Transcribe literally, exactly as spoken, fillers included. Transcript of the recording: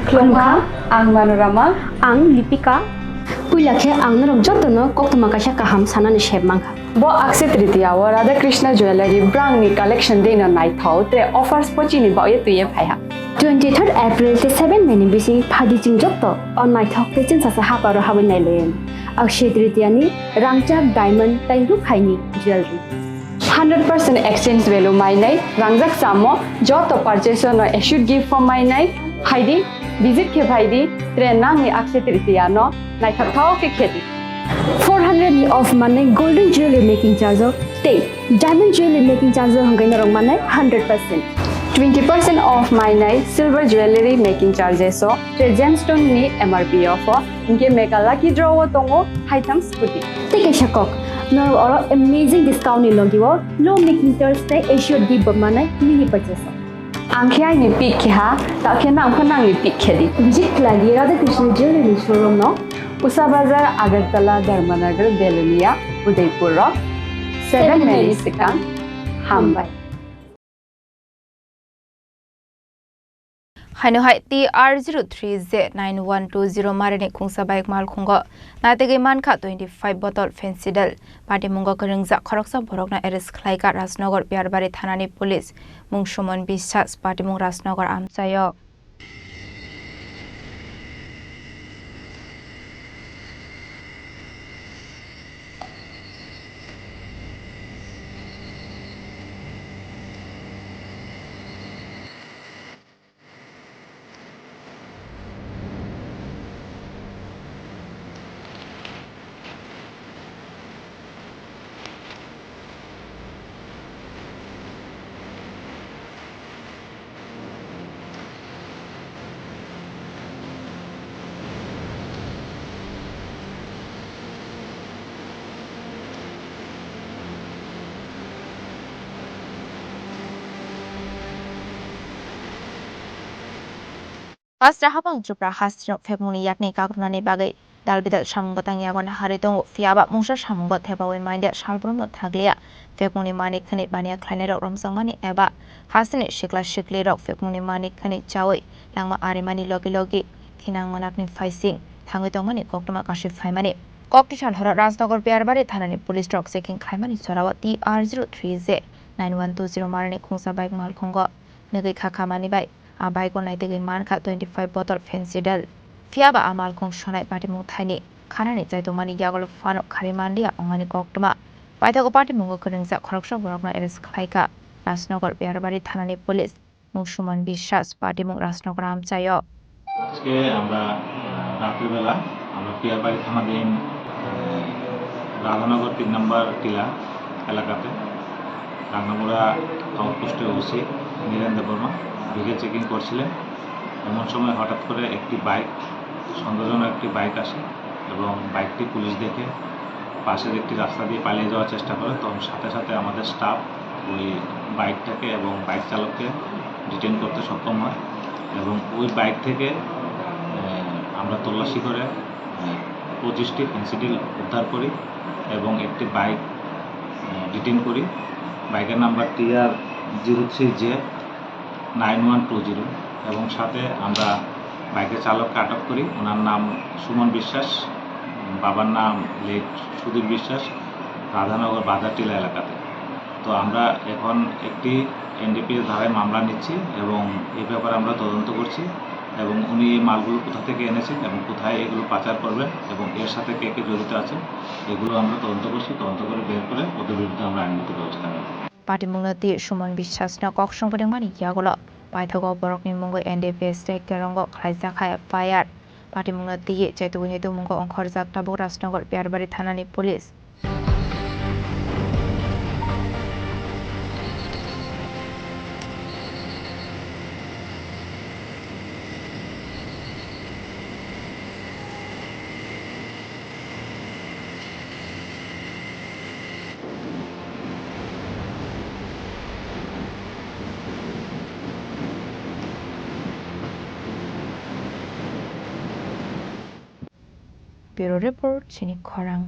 Khulumkha, ang Manorama. Ang Lipika. Puila khe ang norok jotono koktwma kaisa kaham sanani sep mankha. Bo Akshaya Tritiya o Radha Krishna Jewellery brangni collection dino naithok tre offers pochini baoye twiye phaiha. Twenty-third April tei seven May ni bising phaidi chwng joto o naithok tei chwngsasa haparo habwi nailaiwi. Akshaya Tritiya ni rangchak, diamond tei rukhaini jewellery. Hundred percent exchange value mainai, rangjak samo joto purchase no assured gift form mainai, phaidi, visit khe phaidi, tre nangni Akshaya Tritiya no naithok thok khe khedi. Four hundred ni off manai golden jewelry making charge o tei diamond jewelry making charge o hwnkhe norok manai hundred percent. Twenty percent off mainai silver jewelry making charges o tre gemstone ni M R P o pho, hinkhe mega lucky draw o tongo haitham scooty. Tei kaisa kok, norok oro amazing discount ni logi o low making charge tei assured gift bo manai mini purchase o. Ang khe aini pick khe ha, ta khe nang pho nangni pick khe di. Visit khlai di Radha Krishna Jewelry showroom no. Usha Bazar, Agartala, Dharmanagar, Belonia, Udaipur rok. Seven May ni swkang. Hambai. Haino hai T R zero three J nine one two zero marini khungsa bike malkhungo naitugwi mankha twenty five bottle Phensedyl. Patimungo kwrwngjak khoroksa borokno arrest khlaikha Rajnagar Piyarbari thanani police. Mung Suman Biswas, patimung Rajnagar amchaio. Pasra habang chupra hasteo phekmungni yakni kakrunani bagwi dal bidal samung bwtang yago naharwi tongo, phiya ba mungsa samungbo thepaui manya salbrumno thakliya. Phekmungni manik khwnwi baniya khlainairok romjakmani eba hasteni sikla siklirok phekmungni manik khwnwi chaui langma arimani logi logi thinang mwnakni phaising thangwi tongmani koktwma kasui phaimani. Kok tisal horo Rajnagar Piyarbari thanani police rok checking khlaimani jorao T R zero three J nine one two zero marini khungsa bike malkhungo nugwi kha khamani bai. A bike o naitugwi mankha twenty five bottle Phensedyl. Phiya ba a malkhung sonai patimung thaini khanani chaitokmani yagulo phano kharwi manliya ongmani koktwma. Paithago patimungo kwrwngjak khoroksa borokno arrest khlaikha Rajnagar Piyarbari thanani police. Mung Suman Biswas, patimung Rajnagar amchaio. আজকে আমরা, আহ, রাত্রিবেলা আমরা পিয়ারবাড়ি থানাধীন, আহ, রাধানগর তিন নম্বর টিলা এলাকাতে রাঙ্গামুড়া আউটপোস্টের ওসি Niren Debbarma vehicle checking করছিলেন। এমন সময় হঠাৎ করে একটি বাইক, সন্দেহজনক একটি বাইক আসে এবং বাইকটি পুলিশ দেখে পাশের একটি রাস্তা দিয়ে পালিয়ে যাওয়ার চেষ্টা করে। তখন সাথে সাথে আমাদের স্টাফ ওই বাইকটাকে এবং বাইক চালককে ডিটেইন করতে সক্ষম হয় এবং ওই বাইক থেকে, আহ, আমরা তল্লাশি করে, আহ, পঁচিশটি ফেন্সিডিল উদ্ধার করি এবং একটি বাইক, আহ, ডিটেইন করি। বাইকের number TR zero three J nine one two zero এবং সাথে আমরা বাইকের চালককে আটক করি। ওনার নাম সুমন বিশ্বাস, বাবার নাম লেট সুধীর বিশ্বাস, রাধানগর বাজারটিলা এলাকাতে। তো আমরা এখন একটি এনডিপিএস ধারায় মামলা নিচ্ছি এবং এই ব্যাপারে আমরা তদন্ত করছি এবং উনি এই মালগুলো কোথা থেকে এনেছেন এবং কোথায় এগুলো পাচার করবেন এবং এর সাথে কে কে জড়িত আছেন, এগুলো আমরা তদন্ত করছি। তদন্ত করে বের করে ওদের বিরুদ্ধে আমরা আইনগত ব্যবস্থা নেব। Patimungno twi Suman Biswas no kok songwi rwngmani yagulo paithago borokni mungwi N D P S tei Kerongo khlaijak hai F I R. Patimungno twi chaitugwini tongmungo ongkhorjak tabuk Rajnagar Piyarbari thanani police. Bureau Report, Chini Khorang.